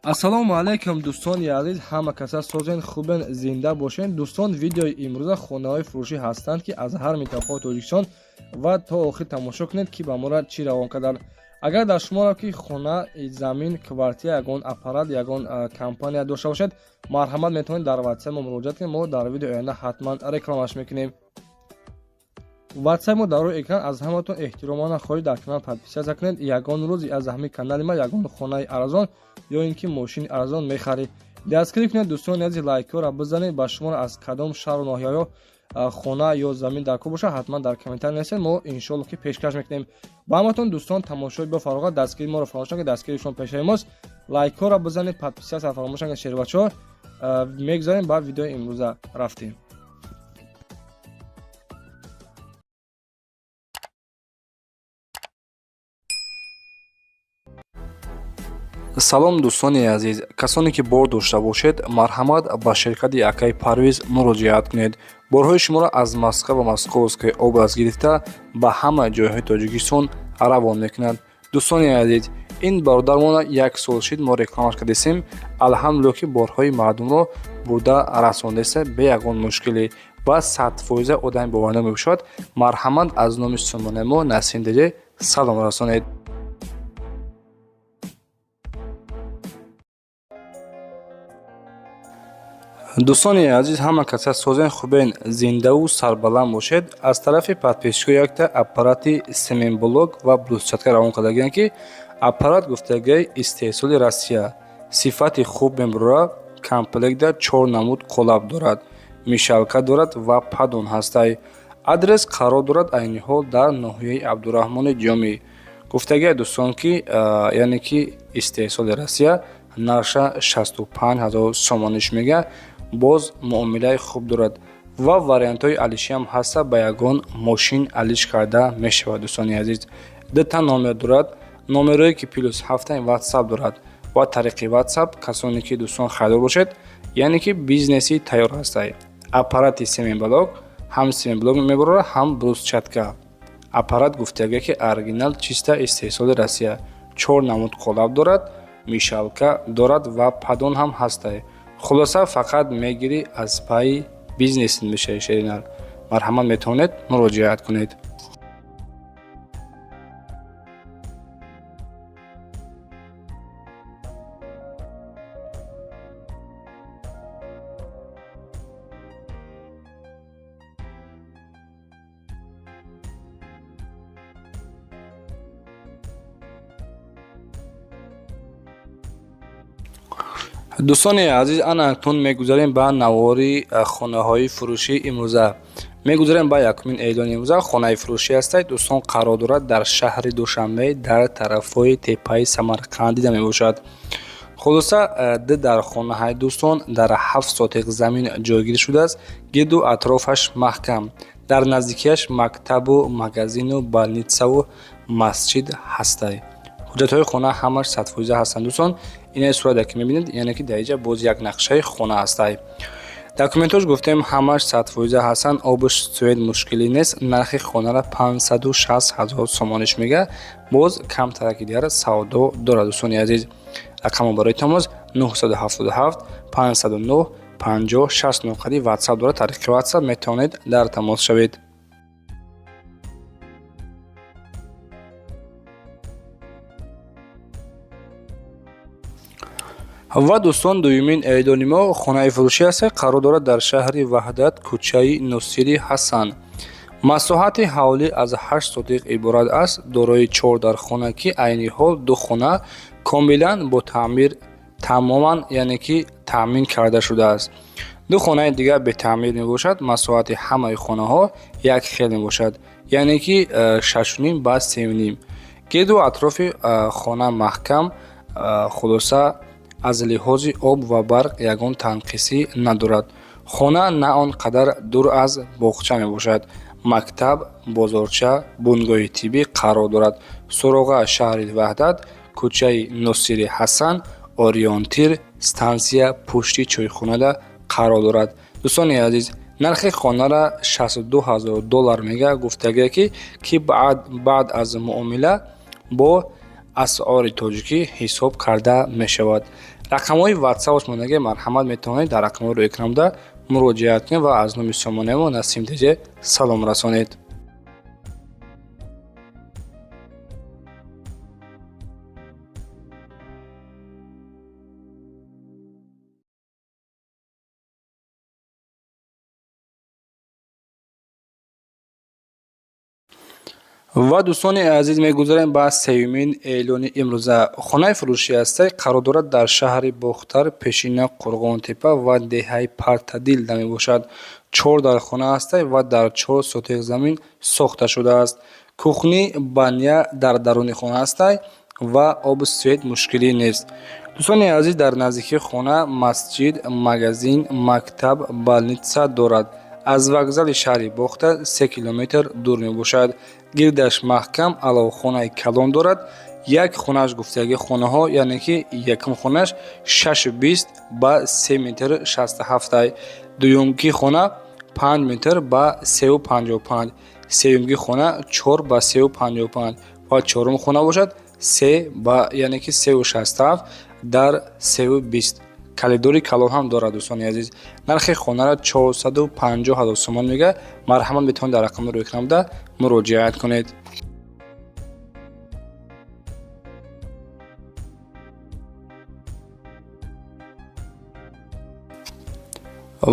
Ассалому алайкум, дӯстони азиз, ҳама каса созен, хубен, зинда бошен. Дӯстон, видеои имрӯза хонаҳои фурӯшӣ ҳастанд, ки аз ҳар минтақаи Тоҷикистон, ва то охир тамошо кунед, ки ба мора чӣ равон карданд. Агар дар шуморо ки хона, замин, квартира, ягон аппарат, ягон компания дошта бошед, марҳамат, метавонед дар ватсап мо муроҷиат кунед. Мо дар видеои оянда ҳатман рекламаш мекунем. Ватсап мо дар рӯи экран. Аз ҳаматон эҳтиромона хоҳиш, дар канал подписаться кунед. Ягон рӯз аз ҳамин канали ма ягон хонаи арзон ё ин ки мошини арзон мехаред. Дастгирӣ кунед, дӯстони азиз, лайкҳоро бизанед. Ба шуморо аз кадом шаҳру ноҳияҳо хона ё замин дар кор бошад, ҳатман дар комментарий нависед, мо иншоалло ки пешкаш мекунем ба ҳаматон. Дӯстон, тамошои бо фароғат, дастгирии моро фаромӯш накунед, дастгирии шумо пешаи мост. Лайкҳоро бизанед, подписаться фаромӯш накунед. Шербачаҳо, мегузарем ба видеои имрӯза, рафтем. Салом, дӯстони азиз! Касоне ки бор дошта бошед, марҳамат, ба ширкати акаи Парвиз муроҷиат кунед. Борҳои шуморо аз Москва ва Московская область гирифта ба ҳама ҷойҳои Тоҷикистон равон мекунад. Дӯстони азиз, ин бародармона як сол шид мо рекламаш кардесем. Алҳамдулилло, ки борҳои мардумро бурда расондеса бе ягон мушкилӣ ва 100% одами боварнок мебошад. Марҳамат, аз номи сомонаи мо Насим Деҷе салом расонед. Дӯстони азиз, ҳама каса созен, хубен, зиндаву сарбаланд бошед. Аз тарафи подписчикҳо якта аппарати семенблок ва брусчатка равон кардагианд, ки аппарат гуфтагии истеҳсоли Россия, сифати хуб мебарорад. Комплектда чор намуд қолаб дорад, мешалка дорад ва поддон ҳастай. Адрес қарор дорад айни ҳол дар ноҳияи Абдураҳмони Ҷомӣ. Гуфтагия, дӯстон, ки яъне ки истеҳсоли Россия, нарша 65 000 сомониш мега. Боз муомилаи хуб дорад ва вариантҳои алишиам ҳаста, ба ягон мошин алиш карда мешавад. Дӯстони азиз, дута номер дорад, номерое ки плюс ҳафта ватсап дорад ва тариқи ватсап касоне ки, дӯстон, харидор бошед, яъне ки бизнеси тайёр ҳастай. Аппарати семенблок, ҳам семенблок мебарорад, ҳам брусчатка. Аппарат гуфтага, ки оригинал, чиста истеҳсоли Россия, чор намуд қолаб дорад, мешалка дорад ва поддон ҳам ҳастай. Хулоса, фақат мегирӣ, аз пайи бизнесит мешавӣ шеринар. Марҳамат, метавонед муроҷиат кунед. Дӯстони азиз, ана акнун мегузарем ба навори хонаҳои фурӯшии имрӯза. Мегузарем ба якумин эълони имрӯза. Хонаи фурӯшӣ ҳастад, дӯстон, қарор дорад дар шаҳри Душанбе, дар тарафҳои теппаи Самарқанд дида мебошад. Хулоса, ду дар хонаҳаи, дӯстон, дар 7 сотиқ замин ҷойгир шудааст. Гирду атрофаш маҳкам, дар наздикиаш мактабу магазину больницаву масҷид ҳастай. Ҳуҷҷатҳои хона ҳамаш 100% ҳастанд, дӯстон. Инаи сурате ки мебинед, яъне ки дар инҷа боз як нақшаи хона ҳастай. Документҳош, гуфтем, ҳамаш 100% ҳастанд. Обуш, свет мушкилӣ нест. Нархи хонара 560 000 сомониш мега, боз камтараки дигар савдо дорад. Дӯстони азиз, рақамо барои тамос 977 509 50 69 қади ватсап дорад. Тариқи ватсап метавонед дар тамос шавед. Ва, дӯстон, дуюмин эълони мо хонаи фурӯшӣ аст, қарор дорад дар шаҳри Ваҳдат, кӯчаи Носири Ҳасан. Масоҳати ҳавлӣ аз 8 сотиқ иборат аст, дорои чор дархона, ки айни ҳол ду хона комилан бо таъмир тамоман, яъне ки таъмин карда шудааст. Ду хонаи дигар бетаъмир мебошад. Масоҳати ҳамаи хонаҳо як хел мебошад, яъне ки 6,5 ба 3,5. Гирду атрофи хона маҳкам. Хулоса, аз лиҳози об ва барқ ягон танқисӣ надорад. Хона на он қадар дур аз боғча мебошад. Мактаб, бозорча, бунгоҳи тиббӣ қарор дорад. Суроға: шаҳри Ваҳдат, кӯчаи Носири Ҳасан, Ориёнтир стансия пушти чойхонада қарор дорад. Дӯстони азиз, нархи хонара 62 ҳазор доллар мега. Гуфтагие, ки баъд аз муомила бо асъори тоҷикӣ ҳисоб карда мешавад. Рақамҳои ватсапаш мондагӣ, марҳамат, метавонед дар рақамҳои рӯи экран буда муроҷиат кунед ва аз номи сомонаи мо Насим ТЖ салом расонед. Ва, дӯстони азиз, мегузарем ба сеюмин эълони имрӯза. Хонаи фурӯшӣ ҳастай, қарор дорад дар шаҳри Бохтар, пешина Қурғонтеппа ва деҳаи Партадил мебошад. Чор дар хона ҳастай ва дар 4 сотих замин сохта шудааст. Кухни, баня дар даруни хона ҳастай ва обу свет мушкилӣ нест. Дӯстони азиз, дар наздикии хона масҷид, магазин, мактаб, больница дорад. Аз вокзали шаҳри Бохтар 3 километр дур мебошад. Гирдаш маҳкам, аловхонаи калон дорад. Як хонааш, гуфтаги хонаҳо, яъне ки якум хонааш 6,20 ба 3 метр 67-ай, дуюмки хона 5 метр ба 3,55, сеюмки хона 4 ба 3,55 ва чорум хона бошад се ба, яъне ки 3,67 дар 3,20. Калидори калон ҳам дорад. Дӯстони азиз, нархи хонаро 450 ҳазор сомон мегӯяд. Марҳамат, метавонед дар рақами рӯи экран буда муроҷиат кунед.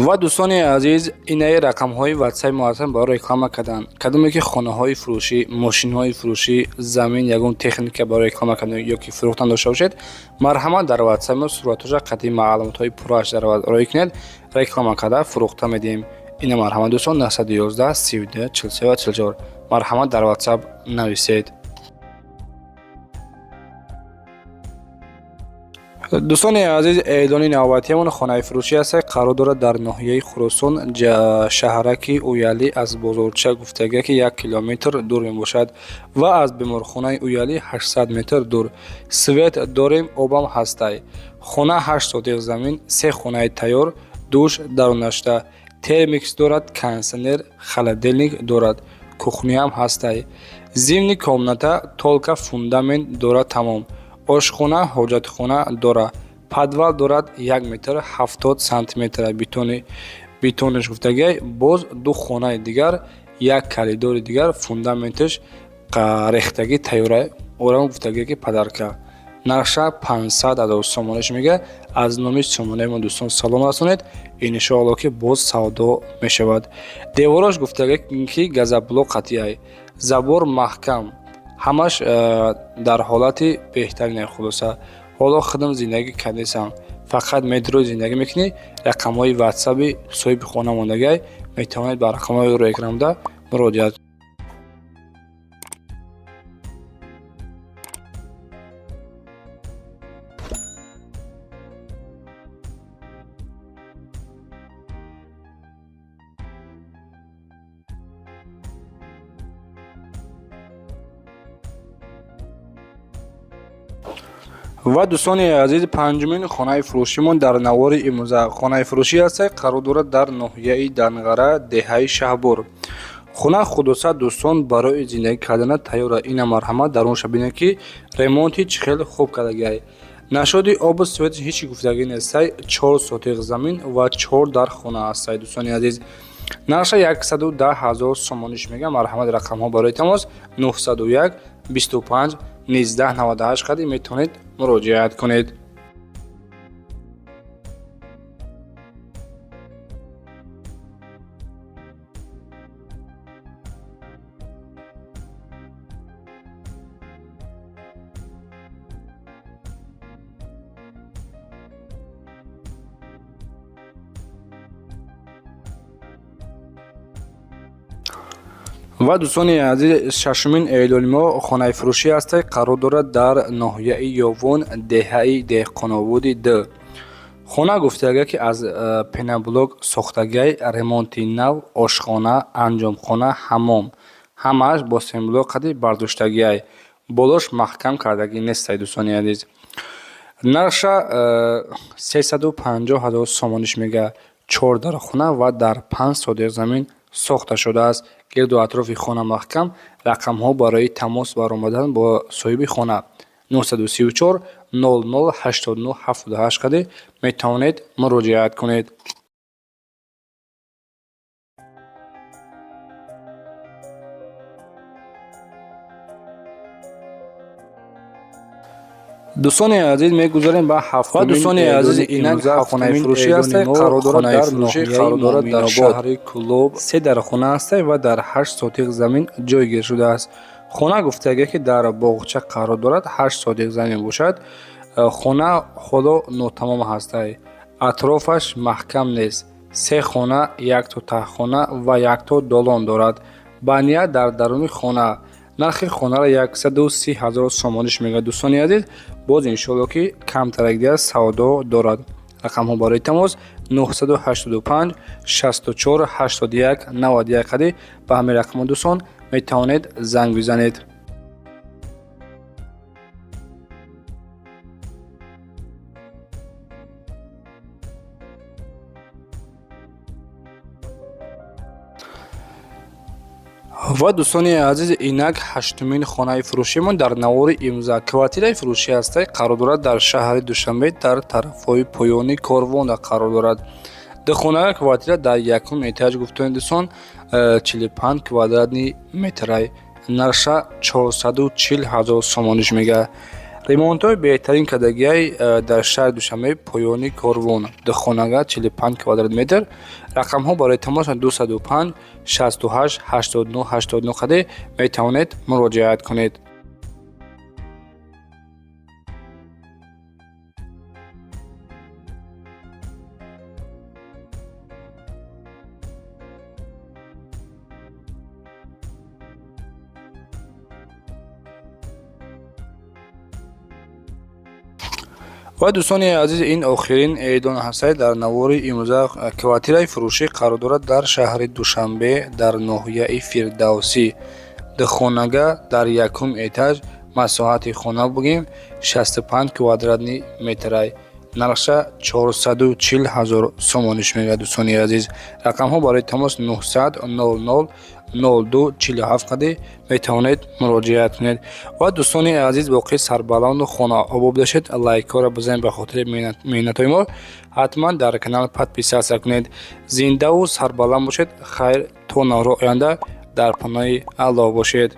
Ва, дӯстони азиз, инаи рақамҳои ватсапи мо ҳастанд барои реклама кардан. Кадоме ки хонаҳои фурӯшӣ, мошинҳои фурӯшӣ, замин, ягон техника барои реклама кардан ё ки фурӯхтан дошта бошед, марҳамат, дар ватсапи мо суратҳоша қатъи маълумотҳои пуррааш дар роҳӣ кунед, реклама карда фурӯхта медиҳем. Ина, марҳамат, дӯстон, 911 32 43 ва 44, марҳамат, дар ватсап нависед. Дӯстони азиз, эълони навбатиамон хонаи фурӯшӣ аст, қарор дорад дар ноҳияи Хуросон, шаҳраки Уялӣ, аз бозорча гуфтага ки 1 километр дур мебошад ва аз беморхонаи Уялӣ 800 метр дур. Свет дорем, обам ҳастай. Хона 8 сотих замин, се хонаи тайёр, душ дарунашта, термикс дорад, кондитсионер, холодильник дорад, кухняам ҳастай. Зимни комната только фундамент дорад, тамом. Ошхона, ҳоҷатхона дорад, подвал дорад, 1 метр 70 сантиметр бетони, бетонаш гуфтагиай. Боз ду хонаи дигар, як коридори дигар, фундаменташ рехтагӣ тайёра, орам гуфтагие ки подарка. Нархша 500 000 сомонаш мега. Аз номи сомонаи мо, дӯстон, салом расонед, иншоалло ки боз савдо мешавад. Деворош гуфтагие ки газоблок қатъиай, забор маҳкам, ҳамаш дар ҳолати беҳтарине. Хулоса, ҳоло худам зиндагӣ кардесам, фақат метро зиндагӣ мекунӣ. Рақамҳои ватсаби соҳиби хона мондагиай, метавонед ба рақамҳои рӯи экран буда муроҷиат. Ва, дӯстони азиз, панҷумин хонаи фурӯшимон дар навори имрӯза хонаи фурӯшӣ аст, қарор дорад дар ноҳияи Данғара, деҳаи Шаҳбур. Хона хулоса, дӯстон, барои зиндагӣ кардана тайёра. Ина, марҳамат, дарунша бинед ки ремонти чӣ хеле хуб кардагиай. Нашоди обу свети ҳеҷ гуфтагӣ нестай. 4 сотих замин ва чор дар хона ҳастай. Дӯстони азиз, нархша 110 000 сомониш мегӯям. Марҳамат, рақамҳо барои тамос 901 25 19 98 қади метавонед муроҷиат кунед. Ва, дӯстони азиз, шашумин эълони мо хонаи фурӯшӣ аст, қарор дорад дар ноҳияи Ёвон, деҳаи Деҳқоноводи д. Хона гуфтага ки аз пеноблок сохтагиай, ремонти нав, ошхона, анҷомхона, ҳаммом ҳамааш бо семблок қади бардоштагиай, болош маҳкам кардагӣ нестай. Дӯстони азиз, нархша 350 000 сомониш мега. Чор дар хона ва дар 5 сотих замин сохта шудааст. Гирду атрофи хона маҳкам. Рақамҳо барои тамос баромадан бо соҳиби хона 934 00 89 78 қади метавонед муроҷиат кунед. Дӯстони азиз, мегузарем ба ҳафтумин. Дӯстони азиз, инак хонаи фурӯшӣ аст, қарор дорад дар ноҳияи қарор дорад дар шаҳри Кӯлоб. Се дархона аст ва дар 8 сотиқ замин ҷойгир шудааст. Хона гуфтагӣ, ки дар боғча қарор дорад, 8 сотиқ замин бошад. Хона ҳоло нотамом ҳастай, атрофаш маҳкам нест. Се хона, якто таҳхона ва якто долон дорад. Баня дар даруни хона. Нархи хонаро 130 000 сомониш мегӯяд, дӯстони азиз. Боз, иншоалло, ки камтарак дигар савдо дорад. Рақамҳо барои тамос 985 64 81 91 қади. Ба ҳамин рақамҳо, дӯстон, метавонед занг бизанед. Ва, дӯстони азиз, инак ҳаштумин хонаи фурӯшимон дар навори имрӯза. Квартираи фурӯшӣ ҳастай, қарор дорад дар шаҳри Душанбе, дар тарафҳои поёни Корвонда қарор дорад. Духонага квартира дар якум этаж, гуфтони дӯстон, 45 квадратный метрай. Нарша 440 000 сомониш мега. Ремонтҳои беҳтарин кардагиай дар шаҳри Душанбе, поёни Корвон, духонага, 45 квадрат метр. Рақамҳо барои тамос 205 68 89 89 қаде метавонед муроҷиат кунед. Ва, дӯстони азиз, ин охирин эълон ҳастад дар навори имрӯза. Квартираи фурӯшӣ қарор дорад дар шаҳри Душанбе, дар ноҳияи Фирдавсӣ. Духонага дар якум этаж, масоҳати хона бугем 65 квадратный метрай. Нархша 440 000 сомониш мегӯяд, дӯстони азиз. Рақамҳо барои тамос 900 00 02 47 қади метавонед муроҷиат кунед. Ва, дӯстони азиз, боқӣ сарбаланду хонаобод бошед. Лайкҳоро бизанед ба хотири меҳнатҳои мо. Ҳатман дар канал подписаться кунед. Зиндаву сарбаланд бошед. Хайр, то навро оянда, дар паноҳи Аллоҳ бошед.